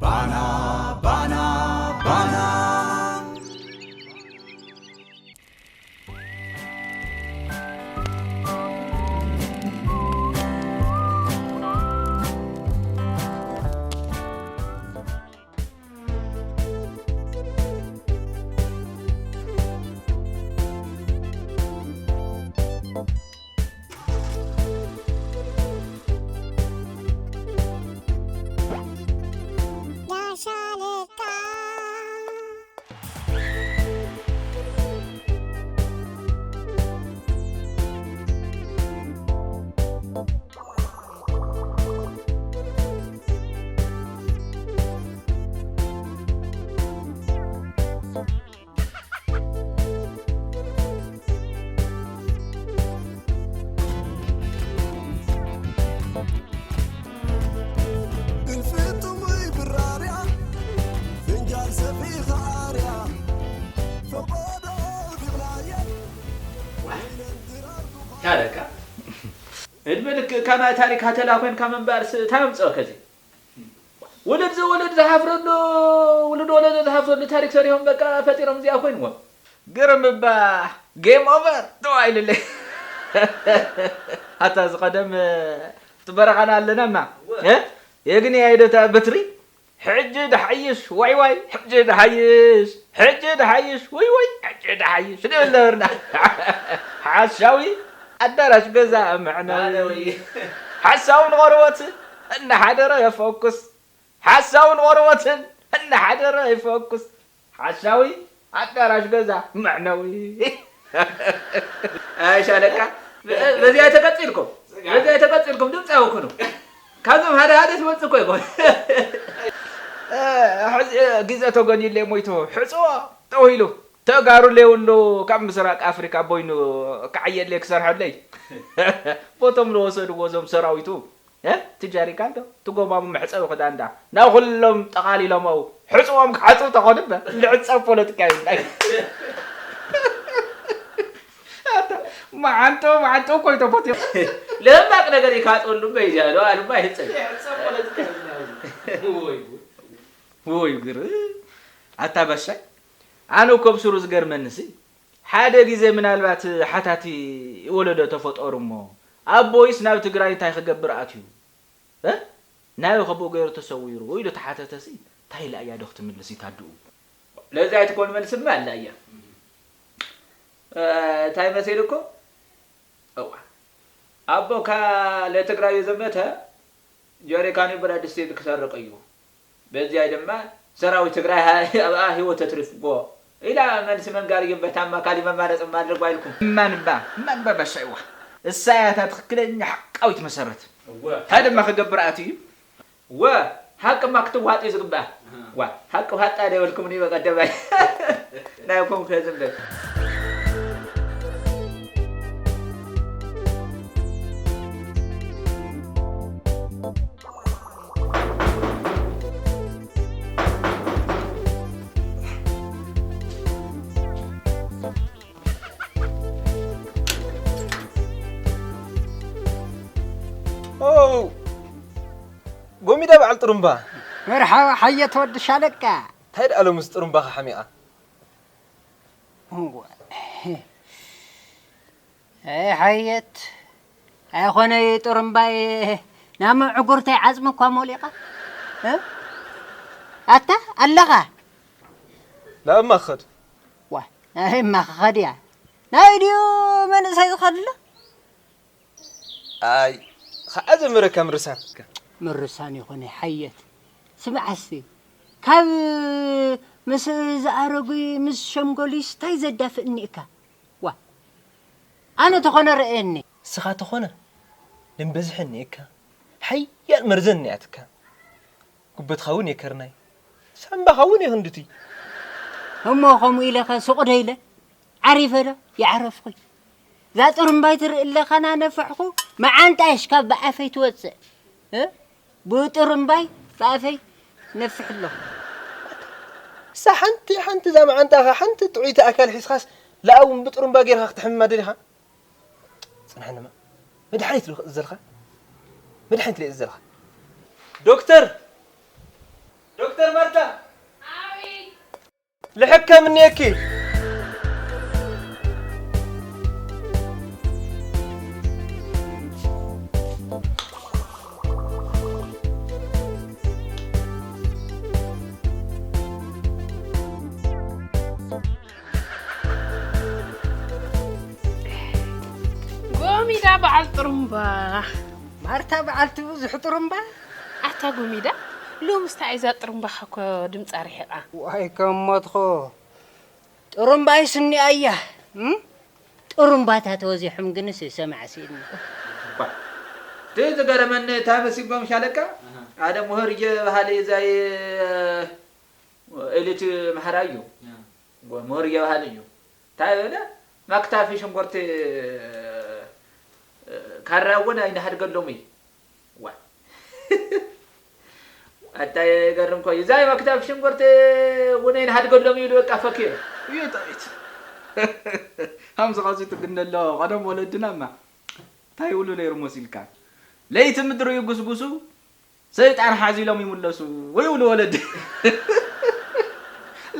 ባና ባና ባና። ታረካ እድመ ልክእካ ናይ ታሪክ ሃተላ ኮይንካ ምንባርስ እንታይ ኣምፅኦ ከዚ? ውሉድ ዝውሉድ ዝሓፍረሉ ውሉድ ወለዶ ዝሓፍረሉ ታሪክ ሰሪሖም በቃ ፈጢሮም እዚኣ ኮይንዎም። ግርም እባ game over ተባሂሉለይ። ኣታ እዚ ቀደም ኣብቲ በረኻና ኣለናና የግኒ ኣይደታ በትሪ ሕጂ ድሓይሽ ዋይ ዋይ ሕጂ ድሓይሽ ሕጂ ድሓይሽ ወይ ወይ ሕጂ ድሓይሽ ንብል ነበርና። ሓሻዊ ኣዳራሽ ገዛ ምዕነዊ ሓሳዊ ንቆርቦት እናሓደረ የፈኩስ ሓሳዊ ንቆርቦትን እናሓደረ ይፈኩስ ሓሳዊ ኣዳራሽ ገዛ ምዕነዊ። ኣይ ሻለቃ በዚኣ ተቀጺልኩም በዚኣ ተቀጺልኩም ድምጻዊ ኩኑ። ካብዞም ሓደ ሓደ ትመጽእ እኮ ይኮን። ሕዚ ግዜ ተገንዩለይ ሞይቱ ሕጽዎ ተውሂሉ ተጋሩ ለይብሉ ካብ ምስራቅ ኣፍሪካ ቦይኑ ክዓየለይ ክሰርሐለይ ቦቶም ዝወሰድዎ እዞም ሰራዊቱ እቲ ጀሪካን ዶ እቲ ጎማሙ መሕፀቢ ክዳን ዳ ናብ ኩሎም ጠቓሊሎም ኣው ሕፅዎም ክሓፅቡ ተኾኑ እምበር ልዕፀብ ፖለቲካ ይብላይ። መዓንጦ መዓንጦ እኮ ይተቦት ለማቅ ነገር ይካፀሉ በይዛሉ ኣልባ ይህፀብ። ወይ ግር ኣታ በሻይ ኣነ እኮ ብስሩ ዝገርመንሲ ሓደ ግዜ ምናልባት ሓታቲ ወለዶ ተፈጠሩ እሞ ኣቦይስ ናብ ትግራይ እንታይ ክገብር ኣትዩ? እ? ናበይ ከብኡ ገይሩ ተሰዊሩ ኢሉ ተሓተተሲ እንታይ ኢላ እያ ዶ ክትምልስ ይታድኡ? ለዚ ኣይትኮን መልስማ ኣላ እያ። እ፣ እንታይ መሲልኩም? እዋ ኣቦካ ለትግራይ ዘመተ ጀሪካን ብረት ድስቲ ክሰርቅ እዩ። በዚኣ ድማ ሰራዊት ትግራይ ኣብኣ ህይወት ተትሪፍዎ ኢላ መልሲ መንጋር እዩ። በታማ ካሊ መማረፂ ማድረግ ባይልኩም። እማንባ እማንባ በሻይዋ እሳ እያ እታ ትክክለኛ ሓቃዊት መሰረት። እንታይ ድማ ክገብር ኣትዩ? ወ ሓቅማ ክትዋጥ እዩ ዝግባእ። ዋ ሓቂ ዋጣ ዶ ይበልኩምኒ በቀደማይ ናይኩም ከዝምበል ኦው! ጎሚዳ በዓል ጥሩምባ! መርሓባ ሓየት ወዲ ሻለቃ! እንታይ ደኣ ሎምስ ጥሩምባኻ ሓሚቓ? እዋይ! ኣይ ሓየት! ኣይኾነይ ጥሩምባይ ናብ ምዕጉርተይ ዓጽሚ እኳ ሞሊቓ? እ? ኣታ ኣለኻ? ናብ እማ ክኸድ። ዋይ! ናይ እማ ክኸድ እያ? ናበይ ድዩ መንእሰይ ዝኸድ ኣሎ? ኣይ ኸዓ ዘምረካ ምርሳን። ምርሳን ይኹን ሓየት ስምዓ እስቲ ካብ ምስ ዝኣረጉ ምስ ሸምገሉስ ታይ ዘዳፍእኒ እካ ዋ ኣነ ተኾነ ረእየኒ። እስኻ ተኾነ ደም በዝሒ እኒኤካ ሓያል መርዘን እኒኣትካ። ጉበትኻ እውን የከርናይ ሳምባኻ እውን የኽንድቲ። እሞ ከምኡ ኢለኸ ሱቕ ዶ ኢለ ዓሪፈ ዶ ይዓረፍኹይ። እዛ ጥሩምባይ ትርኢ ኣለኻ ናነፍሕኹ መዓንጣ እያ ሽካብ ብኣፈይ ትወፅእ። እ? ብጥሩምባይ ብኣፈይ ነፍሕ ኣለኹ። እሳ ሓንቲ ሓንቲ እዛ መዓንጣኻ ሓንቲ ጥዑይቲ ኣካል ሒዝኻስ ለኣውን ብጥሩምባ ጌርካ ክትሕምማ ደሊኻ? ፅንሐንማ መድሓኒት ዶ ክእዘልካ? መድሓኒት ዶ ይእዘልካ? ዶክተር! ዶክተር! ዶክተር ማርታ፣ ልሕከም እኒኤኪ። ጎሚዳ በዓል ጥሩምባ። ማርታ በዓልቲ ብዙሕ ጥሩምባ። ኣታ ጎሚዳ፣ ሎምስ ታይ እዛ ጥሩምባኻ እኮ ድምጻ ርሒቓ። ዋይ ከም ሞትኹ። ጥሩምባይስ እኒኣ እያ። እም? ጥሩምባታት ወዚሖም ግንስ ሰማዕ ስኢንና። እኳ እቲ ዝገረመኒ እንታይ መሲልኩም ሻለቃ? ኣሃ። ሓደ ምሁር እየ በሃሊ እዛይ ኤሊት ምሕራይ እዩ። ያ። ምሁር እየ በሃሊ እዩ። እንታይ በለ? መክታፊ ሽንኩርቲ ካራ እውን ኣይንሓድገሎም እዩ። ዋ። ኣታ የገርም እኮ እዩ። እዛ መክታፊ ሽንኩርቲ እውን ኣይንሓድገሎም እዩ በቃ ፈኪሩ። እየ ጣይት። ሃምዚ ቐጺ ትግነ ኣሎ። ቀደም ወለድናማ እንታይ ይብሉ ነይሩ መሲልካ? ለይቲ ምድሪ ይጉስጉሱ፣ ሰይጣን ሓዚሎም ይምለሱ ይብሉ ወለድ።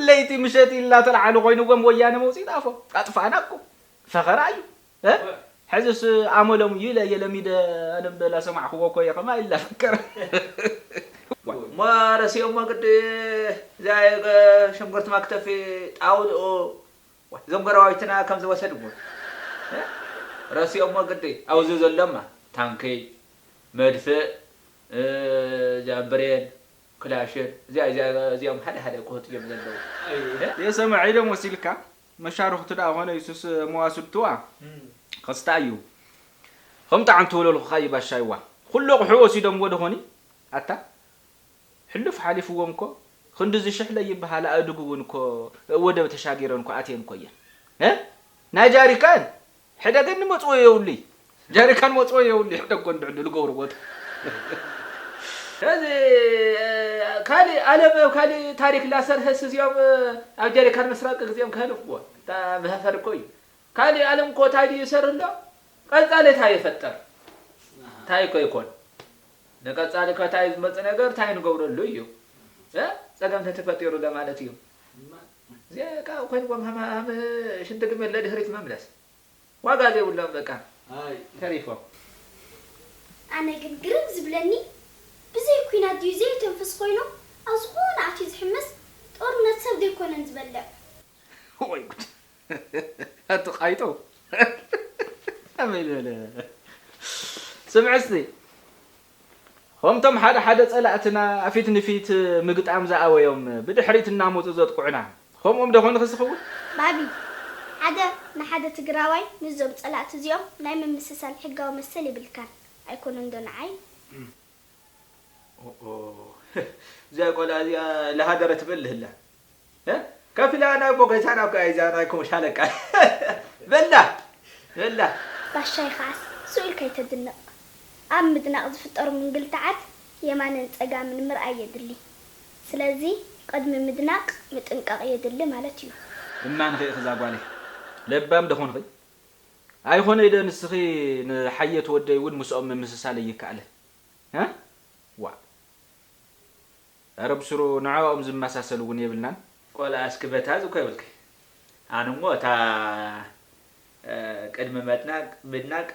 ለይቲ ምሸት ኢልና ተለዓሉ ኮይንዎም ወያነ መውፅኢ ጣፎ። ኣጥፋእና እኮ። ፈኸራ እዩ። እ? ሕዝስ ኣመሎም እዩ ኢለ እየ ለሚደ ኣነ በላ ሰማዕኽዎ እኮ እየ ከማ ኢላ ፈከረ። እሞ ረሲኦሞ ግዲ እዛ ሸንኮርት ማክተፊ ጣውልኦ ዋ፣ እዞም ጎረባብትና ከም ዝወሰድዎ። እ? ረሲኦሞ ግዲ። ኣብዚ ዘሎማ ታንኪ፣ መድፍእ፣ እ፣ እዚኣ ብሬን፣ ክላሽን፣ እዚኣ፣ እዚኣ፣ እዚኦም ሓደ ሓደ ክህጡ እዮም ዘለዉ። ኣይ፣ እ? የሰምዐ ኢሎም ወሲልካ፣ መሻርኽቱ ደኣ ኾነ ኢየሱስ መዋስድትዋ እም። ኸስታ እዩ። ከም ጣዕም ትወለልኹኻ ይባሻይዋ። ኩሉ ኣቑሑ ወሲዶምዎ ዶ ኾኒ? ኣታ? ሕሉፍ ሓሊፍዎም እኮ ክንድዚ ሽሕ ለይበሃል ኣእዱግ እውን እኮ ወደብ ተሻጊረን እኮ ኣትየን እኮ እየን። እ? ናይ ጃሪካን ሕደገኒ መጽወ የብሉይ። ጃሪካን መጽወ የብሉይ። ሕደጎ እንድዕዱ ልገብሩ ቦታ። ከዚ፣ እ፣ ካሊእ ዓለም ኣብ ካሊእ ታሪክ ላሰርሀስ እዚኦም፣ እ፣ ኣብ ጀሪካን ምስራቅ ግዚኦም ከህልፍዎ። እታ መህፈር እኮ እዩ። ካሊእ ዓለም እኮ ታይ ድዩ ይሰር ኣሎ? ቀጻሊ ታይ ይፈጠር? ታይ እኮ ይኮን? ንቀጻሊ ከታይ ዝመጽእ ነገር ታይ ንገብረሉ እዩ? እ? ጸገም ተተፈጢሩ ለማለት እዩ። እዚኣ እቃ ኮይንዎም ሃም፣ ሃም ሽንቲ ግመል ለድህሪት መምለስ። ዋጋ ዘይብሎም በቃ። ኣይ። ተሪፎም። ኣነ ግን ግርም ዝብለኒ፣ ብዘይ ኲናት ድዩ ዘይተንፍስ ኮይኑ፣ ኣብ ዝኾነ ኣትዩ ዝሕምስ፣ ጦርነት ሰብ ዘይኮነን ዝበልዕ። ወይ ጉድ። ኣቲ ቃይጦ። ኣመይ በለ። ስምዒ እስቲ። ከምቶም ሓደ ሓደ ጸላእትና ፊት ንፊት ምግጣም ዝኣበዮም ብድሕሪት እናመጹ ዘጥቅዑና፣ ከምኦም ዶ ኾንኺ ዝኸውን? ባቢ፣ ሓደ ንሓደ ትግራዋይ ምስዞም ጸላእቲ እዚኦም ናይ ምምስሳል ሕጋዊ መሰል የብልካን። ኣይኮነን ዶ ንዓይ? ኦኦ፣ እዚኣ ቆልዓ እዚኣ ለሃደረ ትበልህ ኣላ። እ? ከፊላ ናይ ቦ ገዛና እኮ እያ እዛ ናይኩም ሻለቃ። በላ፣ በላ። ባሻይ ከዓስ ስቕ ኢልካ ኣይተድንቕ። ኣብ ምድናቕ ዝፍጠሩ ምንግልታዓት የማንን ጸጋምን ምርኣይ የድሊ። ስለዚ ቅድሚ ምድናቕ ምጥንቃቕ የድሊ ማለት እዩ። እማንኺ ኢኺ እዛ ጓለይ። ለባም ዶ ኾንኺ? ኣይኾነይ ዶ ንስኺ ንሓየት ወደይ እውን ምስኦም ምምስሳል ኣይከኣልን? እ? ዋእ። ኧረ ብስሩ ንዕኦም ዝመሳሰል እውን የብልናን። ቆልዓ እስኪ በታ እዚ እኮ ይብልኪ። ኣነ እሞ እታ፣ እ፣ ቅድሚ መጥናቅ፣ ምድናቅ፣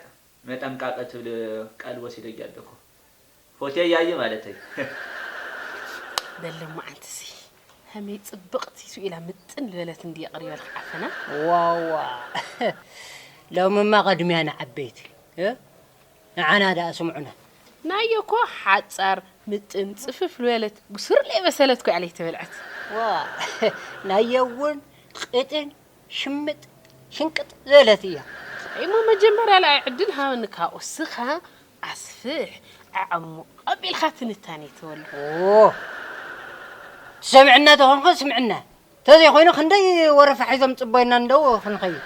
መጠንቃቂ ትብል ቃል ወሲደያ ኣለኩ። ፎትየያ እየ ማለተይ። በል እሞ ዓንትሲ፣ ከመይ ጽብቕቲ ስኢላ ምጥን ዝበለት እንድየ ቀሪበልካ ዓፈና። ዋዋ። ሎምማ ቅድሚያ ንዓበይቲ፣ እ? ንዓና ደኣ ስምዑና። ናየ እኮ ሓጻር፣ ምጥን፣ ጽፍፍ ዝበለት፣ ብሱር ለይበሰለት እኮ እያ ለይተበልዐት። ዋ፣ ናየ እውን ቅጥን፣ ሽምጥ፣ ሽንቅጥ ዝበለት እያ። እሞ መጀመርያ ለኣይ ዕድል ሃበኒ፣ ካብኡ እስኻ ኣስፍሕ፣ ኣዕሙቕ ኣቢልካ ትንታኔ ተወሉ። ኦ፣ ትሰምዕና ተኾንካ ስምዕና። ተዘይኮይኑ ክንደይ ወረፋ ሒዞም ጽበዩና እንደው ክንኸይድ።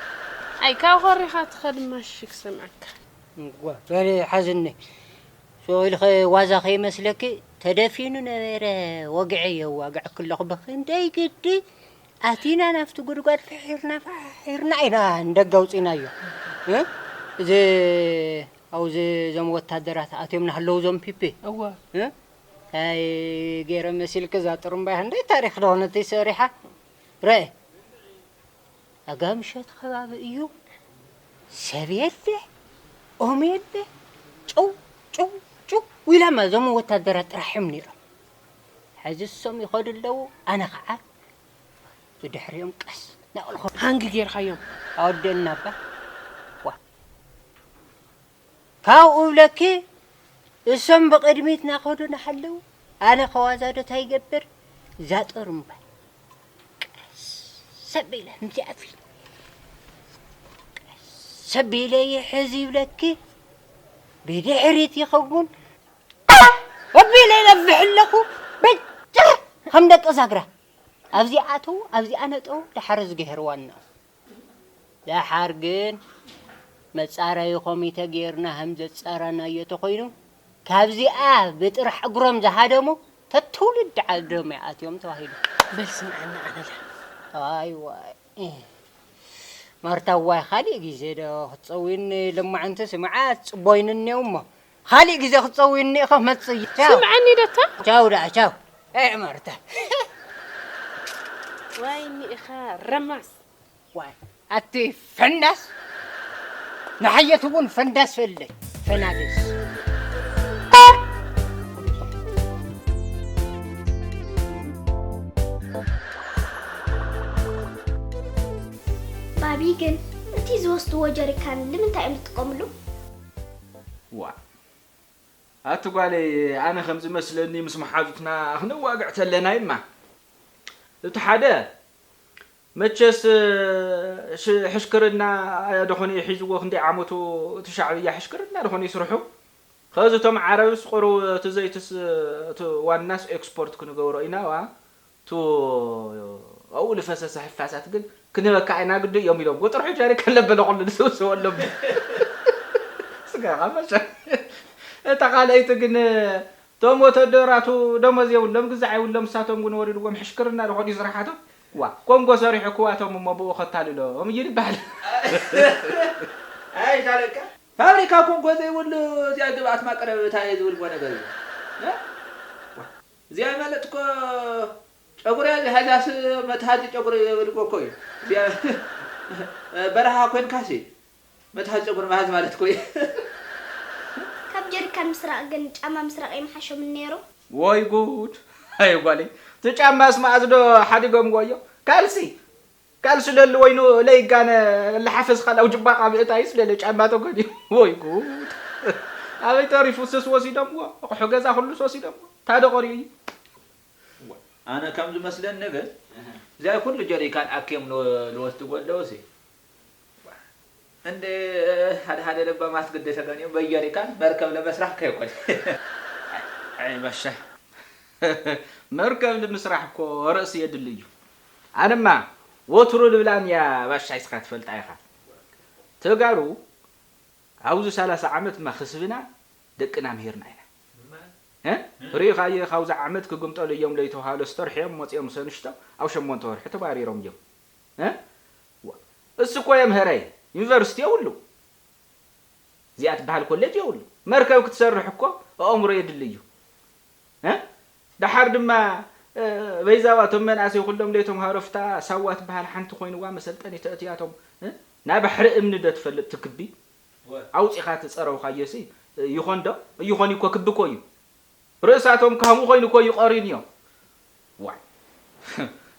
ኣይ፣ ካብ ኾሪኻ ትኸድ ማሺ ክሰምዓካ። እዋ፣ በሊ ሓዝኒ። ሶ ኢልኸ ዋዛ ከይመስለኪ ተደፊኑ ነበረ። ወግዐ የዋግዐኪ ኣለኹ። ብኽንደይ ግዲ ኣቲና ናብቲ ጉድጓድ ፍሒርና፣ ፍሒርና ኢና ንደገ ኣውጺናዮ። እ? እዚ፣ ኣብዚ እዞም ወታደራት ኣትዮም ናህለዉ እዞም ፒፒ። እወ። እ? ኣይ ገይረ መሲልክ እዛ ጥሩምባ ክንደይ ታሪኽ ደኾነት ሰሪሓ። ረእ ኣጋ ምሸት ከባቢ እዩ። ሰብ የለ፣ ኦም የለ። ጭው ጭው ጭው ኢላማ እዞም ወታደራት ጥራሕ እዮም ነይሮም። ሕዚ እሶም ይኸዱ ኣለዉ፣ ኣነ ኸዓ ብድሕሪኦም ቀስ እናበልኹ ሃንግ ጌርካዮም። ኣወደልና እባ። ዋ። ካብኡ ብለኪ እሶም ብቕድሚት እናኸዱ እናሓለዉ ኣነ ከዋዛዶ እንታይ ይገብር? እዛ ጥሩምባ ቀስ ኣቢለ ከምዚኣ ኣቢለ ቀስ ኣቢለ ይሕዝ ይብለኪ ብድሕሪት ይኸውን ኣቢለ ይነብሕ ኣለኹ በጃ ከም ደቂ ዛግራ ኣብዚኣ ኣተው ኣብዚኣ ነጠው ደሓር ዝገሄርዋ እናው ደሓር ግን መጻረዪ ኮሚተ ጌርና ከም ዘጻረናዮ ተኾይኑ፣ ካብዚኣ ብጥራሕ እግሮም ዝሃደሙ ተትውልድ ዓዶም ይኣትዮም ተባሂሉ። በል ስምዓኒ ኣነላ። ኣይ ዋይ። ማርታ ዋይ፣ ካሊእ ግዜ ዶ ክትጸውይኒ ልማዓንቲ ስምዓት ጽቦይኒ እኒኦ እሞ፣ ካሊእ ግዜ ክትጸውይኒ ኢኻ መጽእ። ቻው። ስምዓኒ ደታ። ቻው ደኣ፣ ቻው። ኤ ማርታ። ዋይ እኒኢኻ ረማስ። ዋይ ኣቲ ፈንዳስ ንሓየት እውን ፈንዳስ ፈለይ ፈናድስ። ባቢ ግን እቲ ዝወስድዎ ጀሪካን ንምንታይ እዮም ዝጥቀምሉ? ዋ ኣቲ ጓለይ ኣነ ከም ዝመስለኒ ምስ መሓዙትና ክንዋግዕ ተለና ይማ እቲ ሓደ መቸስ ሕሽክርና ዶ ኾነ ሒዝዎ ክንደይ ዓመቱ እቲ ሻዕብያ ሕሽክርና ዶ ኾነ ይስርሑ ኸዚ እቶም ዓረብስ ቁሩብ እቲ ዘይትስ እቲ ዋናስ ኤክስፖርት ክንገብሮ ኢና ዋ ቱ ኣብኡ ልፈሰሰ ሕፋሳት ግን ክንህበካ ኢና ግዱ እዮም ኢሎም ጎጥርሑ ጀሪካን ለበለ ኩሉ ንስውስወሎም ስጋኻ መሸ እታ ካልኣይቲ ግን እቶም ወተደራቱ ደሞዝ የብሎም ግዛዕ የብሎም እሳቶም ግን ወሪድዎም ሕሽክርና ዝኾኑ ስራሓቶም ዋ ኮንጎ ሰሪሑ ክዋቶም እሞ ብኡ ከታልሎም እዩ ይበሃል ኣይ ሻለቃ ፋብሪካ ኮንጎ ዘይብሉ እዚኣ ግብኣት ማቅረብ እንታይ ዝብልዎ ነገር እዩ እዚኣ ማለት እኮ ጨጉሪ ያዝ ሃዛስ መትሃዚ ጨጉሪ የብል እኮ እዩ። እዚኣ በረኻ ኮይንካሲ መትሃዚ ጨጉሪ ምሃዝ ማለት እኮ እዩ። ካብ ጀሪካን ምስራቕ ግን ጫማ ምስራቕ ኣይምሓሾምን ነይሩ? ወይ ጉድ! ኣይ ጓለይ፣ እቲ ጫማስ መኣዝ ዶ ሓዲጎምዎ እዮም? ካልሲ! ካልሲ ለሊ ወይኑ ለይጋነ ለሓፈስ ካላው ጅባኻ ምእታይስ ለለ ጫማ ተጎድዩ። ወይ ጉድ! ኣበይ ተሪፉ ስስ ወሲዶምዎ፣ ኣቑሑ ገዛ ኩሉስ ወሲዶምዎ። ታደ ቆሪኡ እዩ። ኣነ ከም ዝመስለኒ ግን እዚኣ ኩሉ ጀሪካን ኣክዮም ዝወስድዎ ኣለዉ ሲ እንደ ሓደ ሓደ ለባማት ግደ ተገኒዮም በጀሪካን መርከብ ለመስራሕ ከይኮን ኣይ ባሻ መርከብ ንምስራሕ እኮ ርእሲ የድሊ እዩ ኣነማ ወትሩ ልብላን እያ ባሻ ይስኻ ትፈልጣ ኢኻ ተጋሩ ኣብዚ ሰላሳ ዓመት ማ ክስብና ደቅና ምሂርና ኢና ርኢኻዮ ካብዚ ዓመት ክግምጠሉ እዮም ለይተውሃሎ ዝተርሕዮም መፅኦም ሰንሽቶ ኣብ ሸሞንተ ወርሒ ተባሪሮም እዮም እሱ እኮ የምህረ ዩኒቨርሲቲ የብሉ እዚኣ ትበሃል ኮሌጅ የብሉ መርከብ ክትሰርሕ እኮ ኣእምሮ የድሊ እዩ ደሓር ድማ በይዛዋ እቶም መናእሰይ ኩሎም ለይተምሃሮ ፍታ ሳዋ ትበሃል ሓንቲ ኮይንዋ መሰልጠኒ ተእትያቶም ናይ ባሕሪ እምኒ ዶ ትፈልጥ ትክቢ ኣውፂኻ ትፀረውኻዮሲ ይኾን ዶ ይኾን እኮ ክቢ እኮ እዩ ርእሳቶም ካህሙ ኮይኑ እኮ እዩ ቀሪን እዮም ዋይ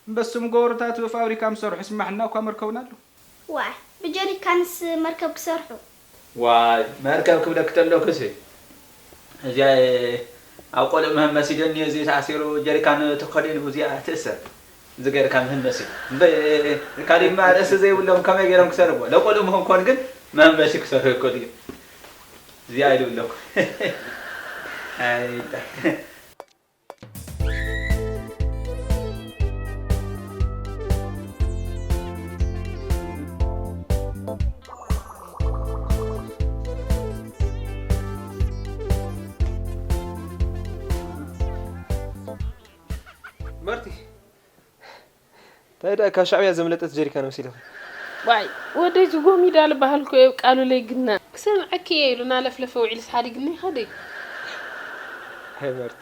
እምበስም ጎርታት ፋብሪካ ምሰርሑ ስማሕና እኳ መርከብና ኣሎ ዋይ ብጀሪካንስ መርከብ ክሰርሑ ዋይ መርከብ ክብለክ ተለኩሲ እዚኣ ኣብ ቆልእ ምህን መሲደኒ እዚ ተኣሲሩ ጀሪካን ተኸዲኑ እዚኣ ትእሰር እዚ ገይርካ ምህን መሲሉ እምበ ካሊማ ርእሲ ዘይብሎም ከመይ ገይሮም ክሰርዎ ለቆልእ ምህን ኮን ግን መህንበሲ ክሰርሑ ይክእሉ እዮም እዚኣ ኢሉ ኣለኩ መርቲ እንታይ ደኣ ካብ ሻዕብያ ዘምለጠት ጀሪካን መሲልኺ። ዋይ ወደይ ዝጎሚዳ ልበሃል እኮ እየ ቃሉ ለይግና ክሰምዐኪ እየ ኢሉ እናለፍለፈ ውዒሉስ ሓዲግኒ ይኸደይ። ኣይ መርቲ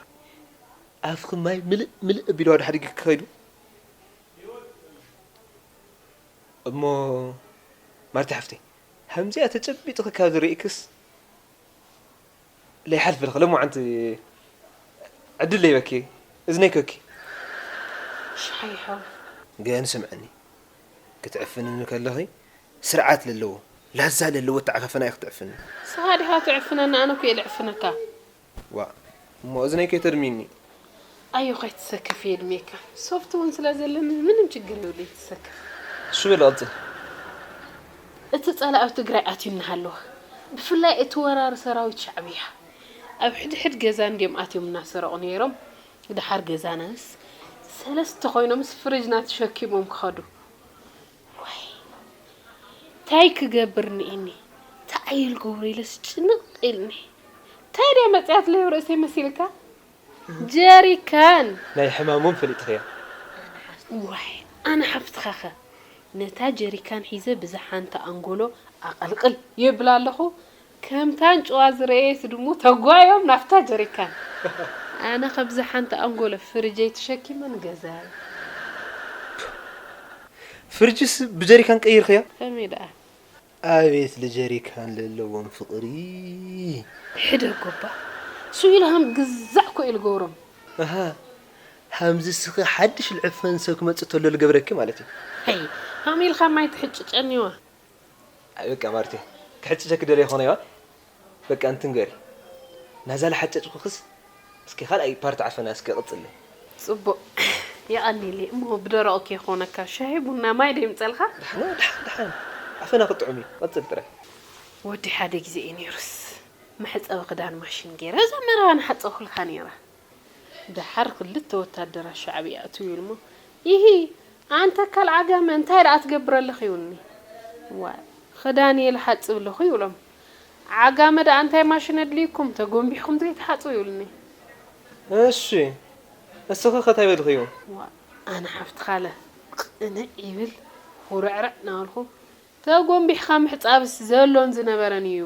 ኣፍኺ ማይ ምልእ ምልእ ኣቢልዋ ድሓር ጌርኪ ከይዱ። እሞ ማርቲ ሓፍተይ፣ ከምዚኣ ተጨቢጥኺ ካብ ዝርእክስ ለይሓልፍልኺ፣ ሎማዓንቲ ዕድል ለይበኪ፣ እዝነይ ከኪ። ሻሂ ሓው። ግን ስምዕኒ፣ ክትዕፍንኒ ከለኺ ስርዓት ለለዎ፣ ላዛ ለለዎ ኣተዓፋፍና ኢኺ ክትዕፍኒ። ንስኻ ዲኻ ትዕፍነኒ፣ ኣነ እኮ እየ ልዕፍነካ። ዋእ፣ እሞ እዝነይ ከይተድምይኒ። ኣዮ ከይትሰከፍ የድምየካ። ሶፍት እውን ስለ ዘለኒ ምንም ችግር የብሉን፣ ኣይትሰከፍ። እሺ በሊ ቀጽል። እቲ ጸላኢ ኣብ ትግራይ ኣትዩ እናሃለወ፣ ብፍላይ እቲ ወራሪ ሰራዊት ሻዕብያ ኣብ ሕድሕድ ገዛ እንድዮም ኣትዮም እናሰረቑ ነይሮም። ድሓር ገዛናስ ሰለስተ ኮይኖምስ ፍርጅና ተሸኪሞም ክኸዱ። ዋይ፣ ታይ ክገብር እኒኤኒ? ታይ ኢል ገብሮ ኢለስ ጭንቕ ኢልኒ። ታይ ድያ መፅያትለይ ኣብ ርእሰይ መሲልካ? ጀሪካን! ናይ ሕማሞም ፈሊጥኽያ። ዋይ፣ ኣነ ሓፍትኻኸ ነታ ጀሪካን ሒዘ ብዛ ሓንቲ ኣንጎሎ ኣቐልቕል የብል ኣለኹ። ከምታ ኣንጭዋ ዝረኣየት ድሙ ተጓዮም ናብታ ጀሪካን። ኣነ ካብዛ ሓንቲ ኣንጎሎ ፍርጀይ ተሸኪመ ንገዛይ። ፍርጅስ ብጀሪካን ቀይርኽያ? ከመይ ደኣ? ኣቤት ልጀሪካን ለለዎም ፍቕሪ። ሕደጎባ። ሱ ኢልሃም ግዛዕ ኮ ኢል ገብሮም። ኣሃ፣ ሃምዚ ስኺ ሓድሽ ልዕፈን ሰብ ክመጽእ ተሎ ልገብረኪ ማለት እዩ። ሄይ፣ ሃም ኢልካ ማይ ትሕጭጨኒዋ። ኣይ በቃ ማርቴ፣ ክሕጭጨኪ ደልየ ኾነ ይዋ። በቃ እንትንገሪ። ናዛ ልሓጨጭኩኽስ፣ እስኪ ካልኣይ ፓርት ዓፈና እስኪ ቀጽሊ። ጽቡቕ። የቐንየለይ። እሞ ብደረቑ ከይኾነካ፣ ሻሂ ቡና ማይ ዶ ይምጸልካ? ደሓን፣ ደሓን፣ ደሓን። ዓፈና ክጥዑም እዩ። ቀጽል ጥራይ። ወዲ ሓደ ግዜ እዩ ነይሩስ፣ መሕጸቢ ክዳን ማሽን ገይረ፣ እዛ መረባ ንሓጸብኩልካ ነይረ። ደሓር ክልተ ወታደራት ሻዕብያ ኣትው ይብሉ እሞ፣ "ኢሂ፣ ኣንተ ካል ዓጋመ እንታይ ደኣ ትገብር ኣለኺ?" ይብሉኒ። "ዋይ፣ ክዳን እየ ልሓጽብ ኣለኹ" ይብሎም። "ዓጋመ ደኣ እንታይ ማሽን ኣድልይኩም ተጎንቢሕኩም ዘይትሓጽቡ?" ይብሉኒ። እሺ፣ እስኺ ከ እንታይ በልኽዮ? ዋ፣ ኣነ ሓፍትኻ ኣለ ቅንዕ ይብል፣ ሁርዕርዕ እናበልኩ፣ "ተጎንቢሕካ ምሕጻብስ ዘሎን ዝነበረን እዩ።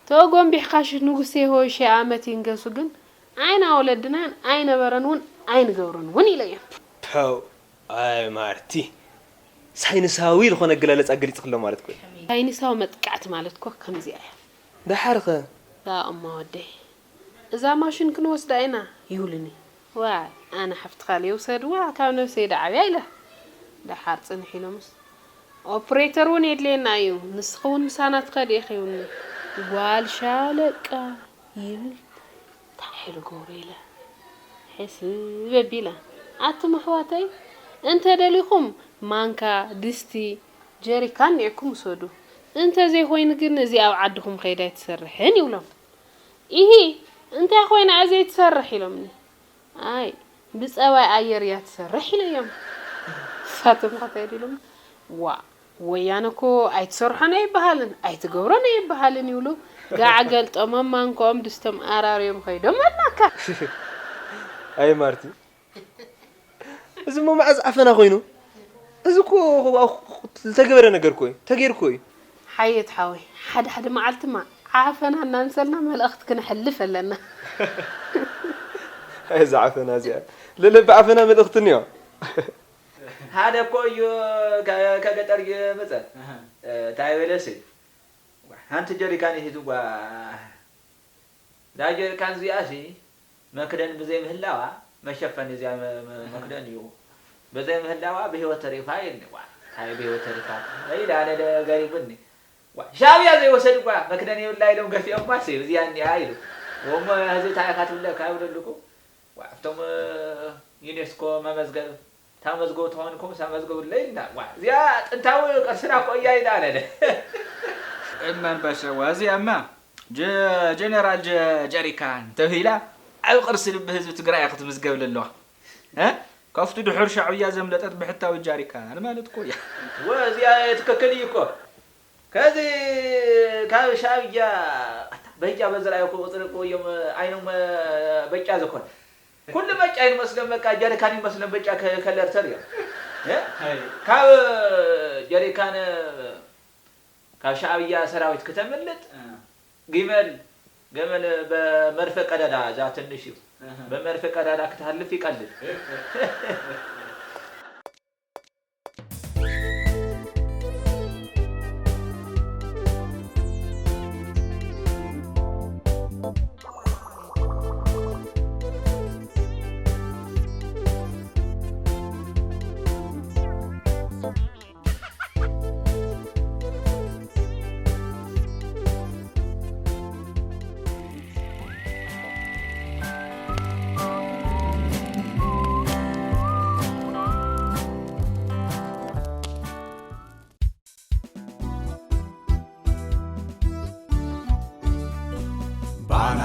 ተጎንቢሕካ ሽ-፣ ንጉሴ ሆይ ሺህ ዓመት ይንገሱ ግን ኣይና ወለድናን ኣይነበረን እውን ኣይንገብርን እውን" ኢለዮም። ፐው፣ ኣይ ማርቲ፣ ሳይንሳዊ ዝኾነ ኣገላለጻ ገሊጽክሎ ማለት እኮ እዩ። ሳይንሳዊ መጥቃዕቲ ማለት እኮ ከምዚኣ እያ። ደሓር ኸ? እዛ እሞ ወደይ፣ "እዛ ማሽን ክንወስዳ ኢና" ይብሉኒ። ዋይ፣ ኣነ ሓፍትኻ ልየ ውሰድዋ፣ ካብ ነብሰይ ደዓብያ ኢለ። ደሓር ጽንሕ ኢሎምስ፣ "ኦፕሬተር እውን የድልየና እዩ፣ ንስኺ እውን ምሳና ትኸዲ ኢኺ" ይብሉኒ። ጓል ሻለቃ ይብል፣ እንታይ ኢሉ ገብሩ ኢለ ሕስብ ኣቢለ፣ "ኣቱም ኣሕዋተይ፣ እንተ ደሊኹም ማንካ፣ ድስቲ፣ ጀሪካን ኒዕኩም ውሰዱ። እንተ ዘይኮይኑ ግን እዚ ኣብ ዓድኹም ከይዳ ኣይትሰርሕን" ይብሎም። "ኢሂ፣ እንታይ ኮይና እያ ዘይትሰርሕ?" ኢሎምኒ። "ኣይ፣ ብጸባይ ኣየር እያ ትሰርሕ" ኢለዮም። ንሳቶም ከ እንታይ ኢሎም? "ዋእ፣ ወያነ እኮ ኣይትሰርሖን ኣይበሃልን፣ ኣይትገብሮን ኣይበሃልን" ይብሉ። ጋዕ ገልጠሞም ማንኮኦም ድስቶም ኣራርዮም ከይዶም ኣልናካ። ኣይ ማርቲ፣ እዚ እሞ መዓዝ ዓፈና ኮይኑ? እዚ እኮ ዝተገበረ ነገር እኮ እዩ፣ ተገይሩ እኮ እዩ። ሓየት ሓወይ፣ ሓደ ሓደ መዓልትማ ዓፈና እናንሰልና መልእኽቲ ክነሕልፍ ኣለና። ኣይ፣ እዛ ዓፈና እዚኣ። ለለቢ ዓፈና መልእኽቲ እኒኦ። ሓደ እኮ እዩ ከ-፣ ከገጠር ይመጸ። ኣሃ። እ፣ እንታይ በለሲ? ሓንቲ ጀሪካን ሒዝዋ። እዛ ጀሪካን እዚኣሲ መክደን ብዘይምህላዋ፣ መሸፈኒ እዚኣ መ-፣ መ-፣ መክደን እዩ። ብዘይምህላዋ ብህይወት ተሪፋ ኢልኒ። ዋ፣ እንታይ ብህይወት ተሪፋ? ኢለ ኣነ ደ-፣ ገሪሙኒ። ዋ፣ ሻዕብያ ዘይወሰድዋ መክደን የብላ ኢሎም ገፊኦማሲ፣ እዚኣ እኒኣ ኢሉ። እሞ፣ እዚ እንታይ ኢኻ ትብለካ? ይብለልኩ። ዋ፣ ኣብቶም፣ እ፣ ዩኔስኮ መመዝገብ፣ እታ መዝገቡ ተኾንኩም፣ እሳ መዝገቡ ኣለይ ኢልና። ዋ፣ እዚኣ ጥንታዊ ቅርስና እኮ እያ ኢላ ኣለ። እመን በሰዋ፣ እዚኣማ ጀ-፣ ጀነራል ጀ-፣ ጀሪካን ተብሂላ ዓቢ ቅርሲ ልቢ ህዝቢ ትግራይ እያ ክትምዝገብ ለለዋ። እ? ካብቲ ድሑር ሻዕብያ ዘምለጠት ብሕታዊ ጃሪካን ማለት እኮ እያ። ወ፣ እዚኣ ትክክል እዩ እኮ። ከዚ ካብ ሻዕብያ በጫ በዝረኣይኩ ቁፅሪ እኮ እዮም ዓይኖም በጫ ዝኾን። ኩሉ በጫ ይመስለን፣ በቃ ጀሪካን ይመስለን፣ በጫ ከ-፣ ከለርተር እዮም። እ? ኣይ። ካብ ጀሪካን ካብ ሻዕብያ ሰራዊት ክተምልጥ እ። ጊመል ገመል በመርፌ ቀዳዳ እዛ ትንሽ እዩ። በመርፌ ቀዳዳ ክትሃልፍ ይቀልል። ባና